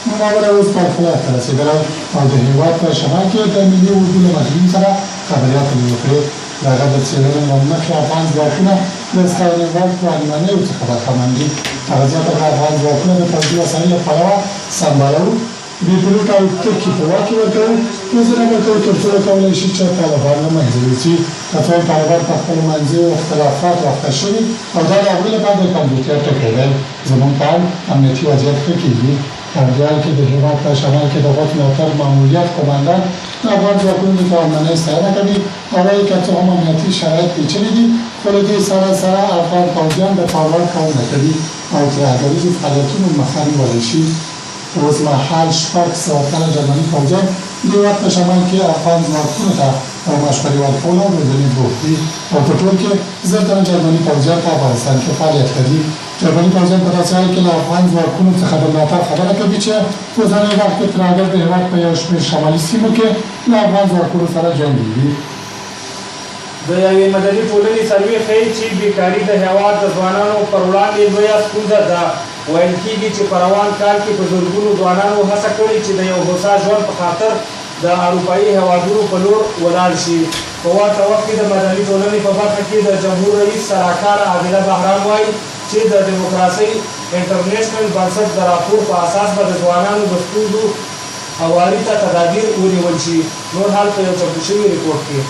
نوموړی اوس پرخلاف ته رسېدلی او د هېواد په شمال کې د ملي اردو له مسؤلینو سره خبرې اترې وکړې. د هغه د څېړنو له مخې افغان ځواکونه د ستاینې وړ توانمنیو څخه برخمن دي. هغه زیاته کړه، افغان ځواکونه د پوځي وسایلو له پلوه سمبالوو، بې پیلوټه الوتکې په واک کې ورکوو، روزنه ورکوو تر څو وکولای شي چې طالبان له منځه یوسي. که څه هم طالبان په خپلو منځیو اختلافاتو اخته شوي او دا د هغوی لپاره د کمزورتیا ټکی دی. زموږ په اند امنیتي وضعیت ښه کېږي. په همدې حال کې د هېواد په شمال کې د غوڅ ملاتړ ماموریت قوماندان د افغان ځواکونو د توانمنۍ ستاینه کوي او وايي، که څه هم امنیتي شرایط پېچلي دي، خو له دې سره سره افغان پوځیان د پام وړ کارونه کوي او ترهګریزو فعالیتونو مخه نیولی شي. اوس مهال 600 تنه جرمني پوځیان د هېواد په شمال کې افغان ځواکونو ته په مشورې ورکولو او روزنې بوخت دي او په ټول کې 1000 تنه جرمني پوځیان په افغانستان کې فعالیت لري. جرمني پوځیان په داسې حال کې له افغان ځواکونو څخه د ملاتړ خبره کوي چې په اوسنۍ وخت کې ترهګر د هېواد په یو شمېر شمالي سیمو کې له افغان ځواکونو سره جنګېږي. د یوې مدني ټولنې سروې ښيي چې بېکاري د هېواد د ځوانانو پر وړاندې لویه ستونزه ده. ویل کېږي چې په روان کال کې په زرګونو ځوانانو هڅه کړې چې د یو هوسا ژوند په خاطر د اروپايي هېوادونو په لور ولاړ شي. په ورته وخت کې د مدني ټولنې په برخه کې د جمهور رئیس سلاکاره عادله بهرام وايي چې د ډیموکراسۍ انټرنېشنل بنسټ د راپور په اساس به د ځوانانو د ستونزو هواري ته تدابیر ونیول شي. نور حال په یو چمتو شوي رپوټ کې.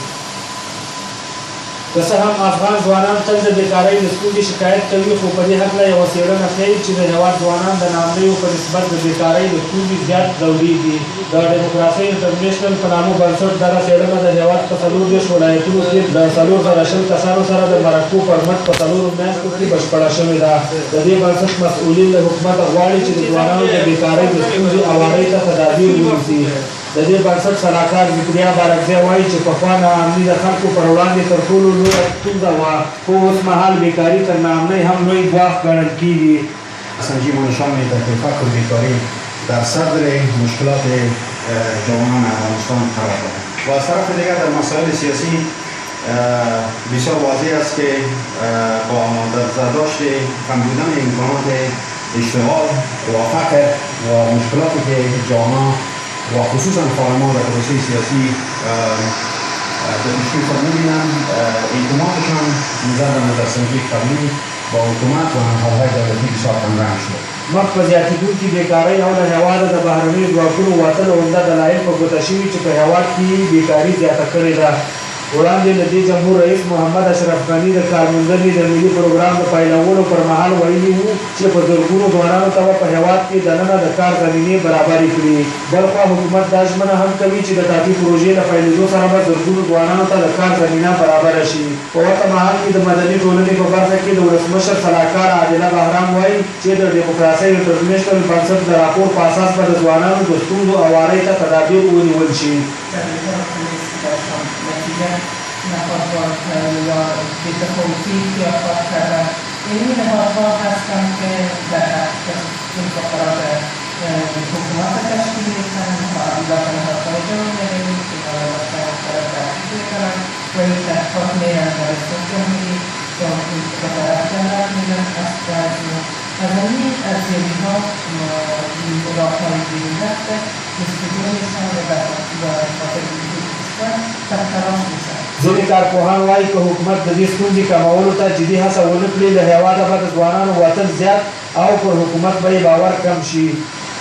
که څه هم افغان ځوانان تل د بېکارۍ له ستونزې شکایت کوي، خو په دې هکله یوه څېړنه ښيي چې د هېواد ځوانان د ناامنیو په نسبت د بېکارۍ له ستونزې زیات ځورېږي. د ډیموکراسۍ انټرنېشنل په نامه بنسټ دغه څېړنه د هېواد په 34 ولایتونو کې له 4020 کسانو سره د مرکو پر مټ په څلورو میاشتو کې بشپړه شوې ده. د دې بنسټ مسؤلین له حکومته غواړي چې د ځوانانو د بېکارۍ د ستونزې اوارۍ ته تدابیر ونیسي. د دې بنسټ سلاکار ذکریا بارکزی وايي چې پخوا ناامني د خلکو پر وړاندې تر ټولو لویه ستونزه وه، خو اوسمهال بېکاري تر ناامنۍ هم لوی ګواښ ګڼل کېږي. سنجی ما نشان میده که فقر و بیکاری در صدر مشکلات جوانان افغانستان قرار دارد و از طرف دیگر در مسائل سیاسی بسیار واضح است که با در نظر داشت کم بودن امکانات اشتغال و فقر و مشکلاتی که جوانان و خصوصا خانمان در پروسه سیاسی در پیش خود می‌بینند، اعتمادشان نظر به نظرسنجی قبلی با حکومت و نهادهای دولتی بسیار کمرنګ شد. مخ په زیاتېدونکې بېکارۍ او له هېواده د بهرنیو ځواکونو وتلو عمده دلایل په ګوته شوي چې په هېواد کې یې بېکاري زیاته کړې ده. وړاندې له دې جمهور رئیس محمد اشرف غني د کارموندنې د ملي پروګرام د پیلولو پر مهال ویلي وو چې په زرګونو ځوانانو ته به په هېواد کې دننه د کار زمینې برابرې کړي. بلخوا حکومت دا ژمنه هم کوي چې د ټاپي پروژې له پیلېدو سره به زرګونو ځوانانو ته د کار زمینه برابره شي. په ورته مهال کې د مدني ټولنې په برخه کې د ولسمشر سلاکار عادله بهرام وايي چې د ډیموکراسۍ انټرنېشنل بنسټ د راپور په اساس به د ځوانانو د ستونزو اوارۍ ته تدابیر ونیول شي. ځینې کارپوهان وايي، که حکومت د دې ستونزې کمولو ته جدي هڅه ونه کړي، له هېواده به د ځوانانو وتل زیات او پر حکومت به یې باور کم شي.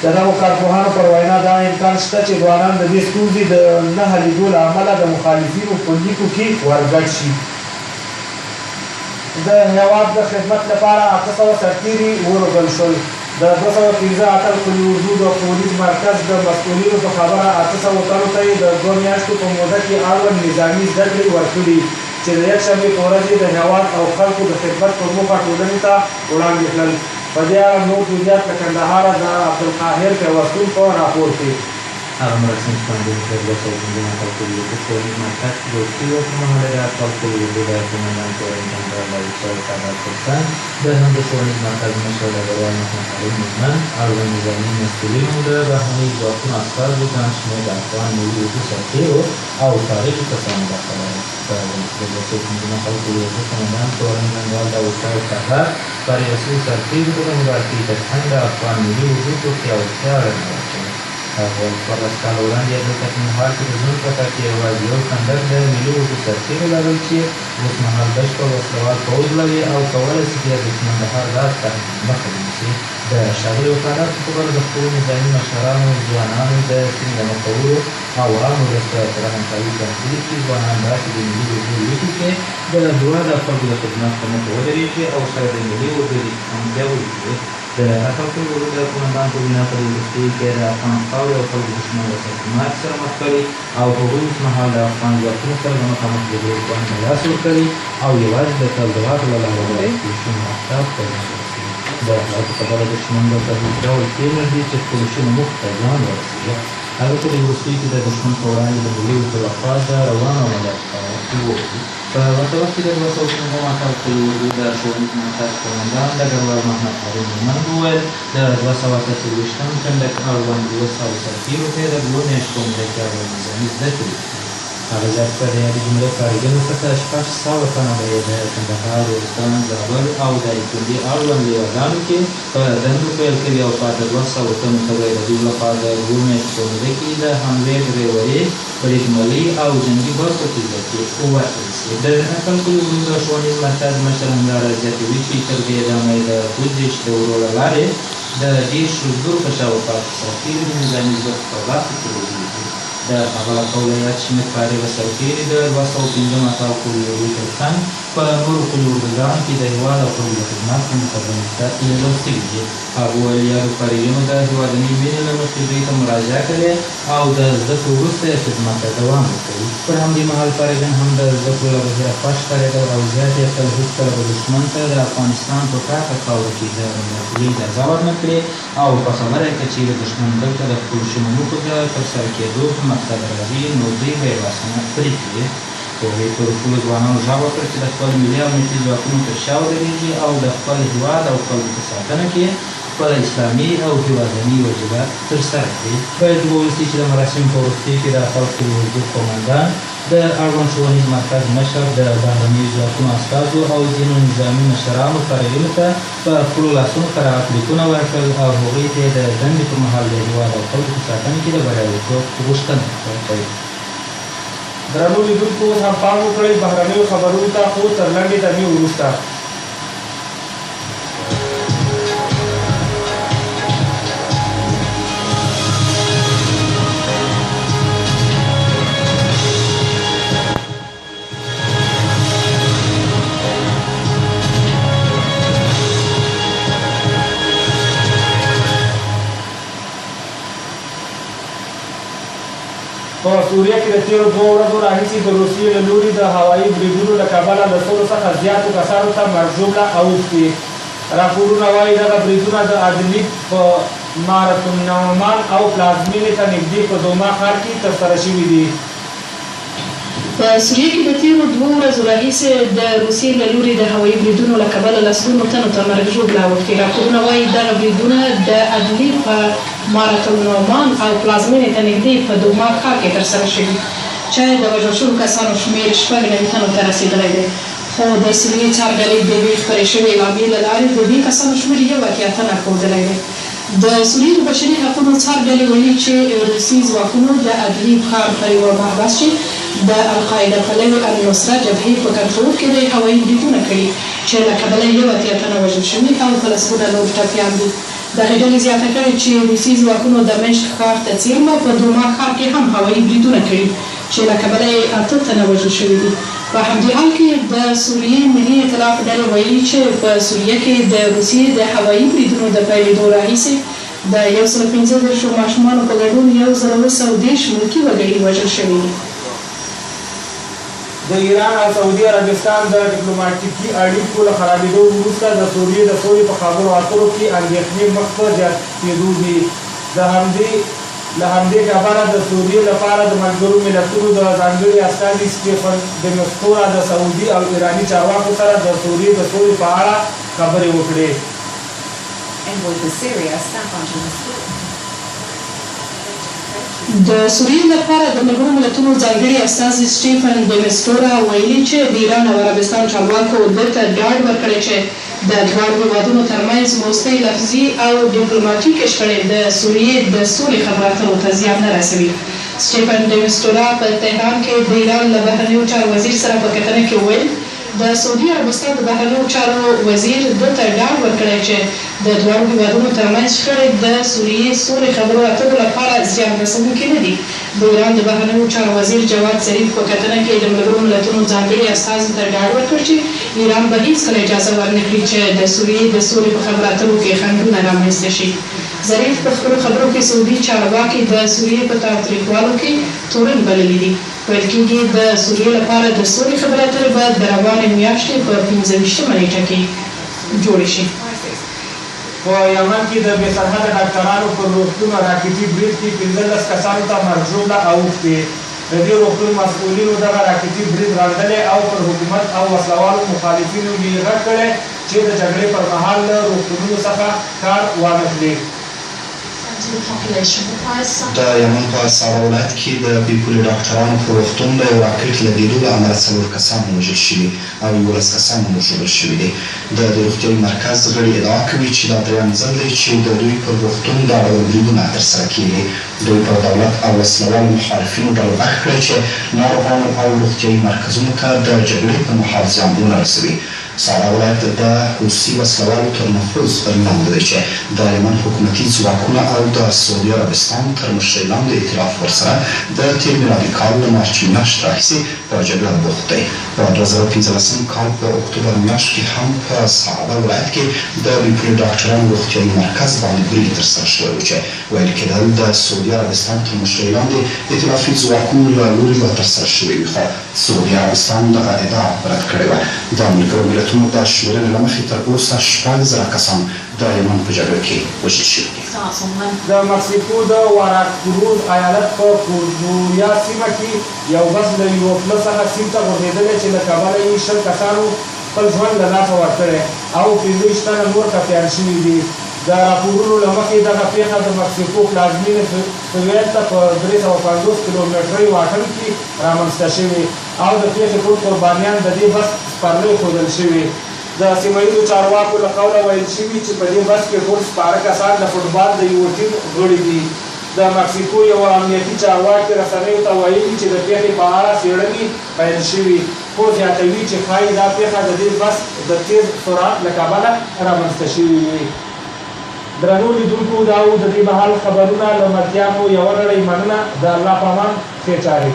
د دغو کارپوهانو پر وینا، دا امکان شته چې ځوانان د دې ستونزې د نه حلېدو له امله د مخالفینو په لیکو کې ورګډ شي. د هېواد د خدمت لپاره 800 سرتېري وروزل شول. د 205 اتل قول اردو د ښوونیز مرکز د مسؤلینو په خبره 800 تنو ته یې د دوه میاشتو په موده کې اړوند نظامي زده کړې ورکړي چې د یکشنبې په ورځ یې د هېواد او خلکو د خدمت په موخه ټولنې ته وړاندې کړل. په دې اړه نور جزئیات له کندهاره د عبدالقاهر پیوستون په راپور کې. هغه مراسم چې پنځه متره 205 اتل قول اردو ښوونیز مرکز کې جوړ شوي وو، پر مهال یې د اتل قول اردو د قومندان تورن جنرال داود صاحب سادات ترڅنګ د همدې ښوونیز مرکز مشر ډګروال محمد هارون مومند، اړوند نظامي مسؤلینو، د بهرنیو ځواکونو استازو، ګڼ شمېر د افغان ملي اردو سرتېرو او فارغو کسانو برخه لرله. په غونډه کې د 205 اتل قول اردو قومندان تورن جنرال داود صاحب سادات فارغ شویو سرتېرو ته د مبارکۍ ترڅنګ د افغان ملي اردو پر پیاوړتیا رڼا واچوله. هغه وایي، 14 کاله وړاندې یې دلته کندهار کې د زون په کچه یوازې یو کنډک د ملي اردو سرتېرو لرل چې اوس مهال بشپړ وسلهوال پوځ لري او کولای شي چې د دښمن د هر راز تهدید مخه ونیسي. د ښاغلي وفادار په خبره، د خپلو نظامي مشرانو، ځوانانو، د سیمې د مخورو او عام ولس په پوره همکاري چمتو دي چې ځوانان داسې د ملي اردو لیکو کې د هېواد او خلکو د خدمت په موخه ودرېږي او سره د ملي اردو لیکې هم پیاوړې کړي. د اتل قول اردو د قومندان په وینا، په دې وروستیو کې د افغان خاورې او خلکو دښمن له سختې ماتې سره مخ کړي او هغوی اوس مهال د افغان ځواکونو سره د مخامخ جګړې توان له لاسه ورکړی او یوازې د تبلیغاتو له لارې د خپلو شومو اهدافو ته ځان ورسوي. د هغه په خبره، دښمن به په هېڅ ډول پرېنږدي چې خپلو شومو موخو ته ځان ورسوي. هغه په دې وروستیو کې د دښمن په وړاندې د ملي اردو له خوا د روانو عملیاتو په اړه وویل. په ورته وخت کې د 205 اتل قول اردو د ښوونیز مرکز قومندان ډګروال محمد هارون مومند وویل، د 248 کنډک اړوند 200 سرتېرو ته یې د دوو میاشتو په موده کې اړوند نظامي زده کړې وکړې. هغه زیاته کړه، د یادې جملې فارغینو څخه 600 تنه به یې د کندهار، ارزګان، زابل او دایکندي اړوند لیواګانو کې په دندو پیل کوي او پاتې 200 تنو ته به یې د دوی لخوا د دوو میاشتو په موده کې د هانوې ډریورۍ، بریدملۍ او جنګي برخو کې زده کړې ورکړل شي. د اتل قول اردو د ښوونیز مرکز مشر همداراز زیاتوي چې تر دې دمه یې د 32 دورو له لارې د 30,000 په شاوخوا کې سرتېري د نظامي زده کړو په برخه کې روزلي دي. د هغه له قوله، یاد شمېر فارغه سرتېري د 205 اتل قول اردو ترڅنګ په نورو قول اردوګانو کې د هېواد او خلکو د خدمت په موخه دندو ته لېږل شوي دي. هغه وویل، یادو فارغینو د هېوادنۍ مینې له مخې دوی ته مراجعه کړې او د زده کړو وروسته یې خدمت ته دوام ورکوي. پر همدې مهال فارغین هم د زده کړو له بهیره خوښ ښکارېدل او زیاته یې کړل، هېڅکله به دښمن ته د افغانستان په پاکه خاوره کې د مداخلې اجازه ورنه کړي او په خبره یې که چېرې دښمن دلته د خپلو شومو موخو د ترسره کېدو په مقصد راځي، نو دوی به یې لاسونه پرې کړي. هغوی پر ټولو ځوانانو غږ وکړ چې د خپل ملي امنیتي ځواکونو تر شا ودرېږي او د خپل هېواد او خلکو په ساتنه کې خپله اسلامي او هېوادنۍ وجیبه ترسره کړي. باید وویل شي چې د مراسمو په وروستیو کې د اتل قول اردو قومندان، د اړوند ښوونیز مرکز مشر، د بهرنیو ځواکونو استازو او ځینو نظامي مشرانو فارغینو ته په خپلو لاسونو قرائت لیکونه ورکړل او هغوی ته یې د دندې پر مهال د هېواد او خلکو په ساتنه کې د بریالیتوب غوښتنه وکړه. درنو لیدونکو اوس هم پام وکړئ بهرنیو خبرونو ته خو تر لنډې دمې وروسته. په سوریه کې د تېرو دوو ورځو راهیسې د روسیې له لوري د هوایي بریدونو له کبله له سلو څخه زیاتو کسانو ته مرګ ژوبله اوښتې. راپورونه وايي، دغه بریدونه د ادلیب په معرة النعمان او پلازمېنې ته نږدې په دوما ښار کې ترسره شوي دي. په سوریه کې د تېرو دوو ورځو راهیسې د روسیې له لوري د هوایي بریدونو له کبله لسګونو تنو ته مرګ ژوبله اوښتې. راپورونه وايي، دغه بریدونه د ادلیب په معرة النعمان او پلازمېنې ته نږدې په دوما ښار کې ترسره شوي، چې د وژل شوو کسانو شمېر 96 تنو ته رسېدلی دی. خو د سوریې څار ډلې د یوې خپرې شوې اعلامیې له لارې د دې کسانو شمېر 81 تنه ښودلی دی. د سوریې د بشري حقونو څار ډلې ویلي چې روسي ځواکونو د ادلیب ښار پر یوه محبس چې د القاعده پلوې النصره جبهې په کنټرول کې دی، هوایي بریدونه کړي چې له کبله یې 81 تنه وژل شوي او په لسګونه نور ټپیان دي. دغې ډلې زیاته کړې چې روسي ځواکونو دمشق ښار ته څېرمه په دوما ښار کې هم هوایي بریدونه کړي چې له کبله یې 8 تنه وژل شوي دي. په همدې حال کې د سوریې ملي ائتلاف ډلې ویلي چې په سوریه کې د روسیې د هوایي بریدونو د پیلېدو راهیسې د 135 ماشومانو په ګډون 1730 ملکي وګړي وژل شوي دي. د ایران او سعودي عربستان د ډیپلوماټیکي اړیکو له خرابېدو وروسته د سوریې د سولې په خبرو اترو کې اندېښنې مخ په زیاتېدو دي. د همدې له همدې کبله د سوریې لپاره د ملګرو ملتونو د ځانګړي استازي سټیفن ډیمستورا د سعودي او ایراني چارواکو سره د سوریې د سولې په اړه خبرې وکړې. د سوریې لپاره د ملګرو ملتونو ځانګړي استازي سټیفن ډیمستورا ویلي چې د ایران او عربستان چارواکو ده ته ډاډ ورکړی چې د دواړو هېوادونو ترمنځ وروستۍ لفظي او ډیپلوماټیکې شخړې د سوریې د سولې خبرو اترو ته زیان نه رسوي. سټیفن ډیمستورا په تهران کې د ایران له بهرنیو چارو وزیر سره په کتنه کې وویل، د سعودي عربستان د بهرنیو چارو وزیر ده ته ډاډ ورکړی چې د دواړو هېوادونو ترمنځ شخړې د سوریې سولې خبرو اترو لپاره زیان رسوونکې نه دي. د ایران د بهرنیو چارو وزیر جواد ظریف په کتنه کې د ملګرو ملتونو ځانګړي استازي ته ډاډ ورکړ چې ایران به هیڅکله اجازه ورنکړي چې د سوریې د سولې په خبرو اترو کې خنډونه رامنځته شي. ظریف په خپلو خبرو کې سعودي چارواکي د سوریې په تاوتریخوالو کې تورن بللي دي. ویل کېږي د سوریې لپاره د سولې خبرې اترې به د روانې میاشتې په 25 مه نېټه کې جوړې شي. په یمن کې د بې سرحده ډاکټرانو پر روغتون راکټي برید کې 15 کسانو ته مرګ ژوبله اوښتې. د دې روغتون مسؤلینو دغه راکټي برید غندلی او پر حکومت او وسلهوالو مخالفینو یې غږ کړی چې د جګړې پر مهال له روغتونونو څخه کار وانخلي. د یمن په صعده ولایت کې د بې پولې ډاکټرانو پر روغتون د یو راکټ لګېدو له امله 4 کسان وژل شوي او 11 کسان نور ژوبل شوي دي. د دې روغتیايي مرکز غړي ادعا کوي چې دا دریم ځل دی چې د دوی پر روغتون دا ډول بریدونه ترسره کېږي. دوی پر دولت او وسلهوالو مخالفینو ډلو غږ کړی چې ناروغانو او روغتیايي مرکزونو ته د جګړې پر مهال زیان ونه رسوي. صعده ولایت د حوثي وسلهوالو تر نفوذ لاندې دی چې د یمن حکومتي ځواکونه او د سعودي عربستان تر مشرۍ لاندې ائتلاف ورسره د تېر میلادي کال له مارچ میاشت راهیسې په جګړه بوخت دی. په 2015 کال په اکتوبر میاشت کې هم په صعده ولایت کې د بې پولې ډاکټرانو روغتیايي مرکز باندې برید ترسره شوی و چې ویل کېدل د سعودي عربستان تر مشرۍ لاندې ائتلافي ځواکونو له لوري به ترسره شوی وي، خو سعودي عربستان دغه ادعا رد کړې وه. د ملګرو ملتونو د شمېرنې له مخې تر اوسه 6000 کسان د یمن په جګړه کې وژل شوي دي. د مکسیکو د واراکروز ایالت په کوردویا سیمه کې یو بس له یوه پله څخه سیند ته غورځېدلی چې له کبله یې 20 کسانو خپل ژوند له لاسه ورکړی او 25 تنه نور ټپیان شوي دي. د راپورونو له مخې دغه پېښه د مکسیکو پلازمینې سویل ته په 350 کیلومترۍ واټن کې رامنځته شوې او د پېښې ټول قربانیان د دې بس سپرلۍ ښودل شوې. د سیمه ییزو چارواکو له قوله ویل شوي چې په دې بس کې ټول سپاره کسان د فوټبال د یوه ټیم غړي دي. د مکسیکو یوه امنیتي چارواکي رسنیو ته ویلي چې د پېښې په اړه څېړنې پیل شوي، خو زیاتوي چې ښایي دا پېښه د دې بس د تېز سرعت له کبله رامنځته شوې وي. درنو لیدونکو، دا و د دې مهال خبرونه. له ملتیا مو یوه نړۍ مننه. د الله په امان، ښې چارې.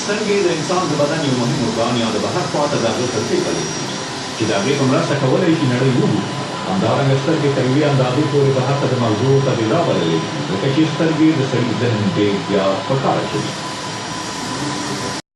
سترګې د انسان د بدن یو مهم ارګان یا د بهر خوا ته د هغه کړکۍ بلل کېږي چې د هغې په مرسته کولی شي نړۍ وګوري. همدارنګه سترګې تر یوې اندازې پورې بهر ته د مغزو ته غذا بللی شي، ځکه چې سترګې د سړي ذهن ډېر زیات په کار اچوي.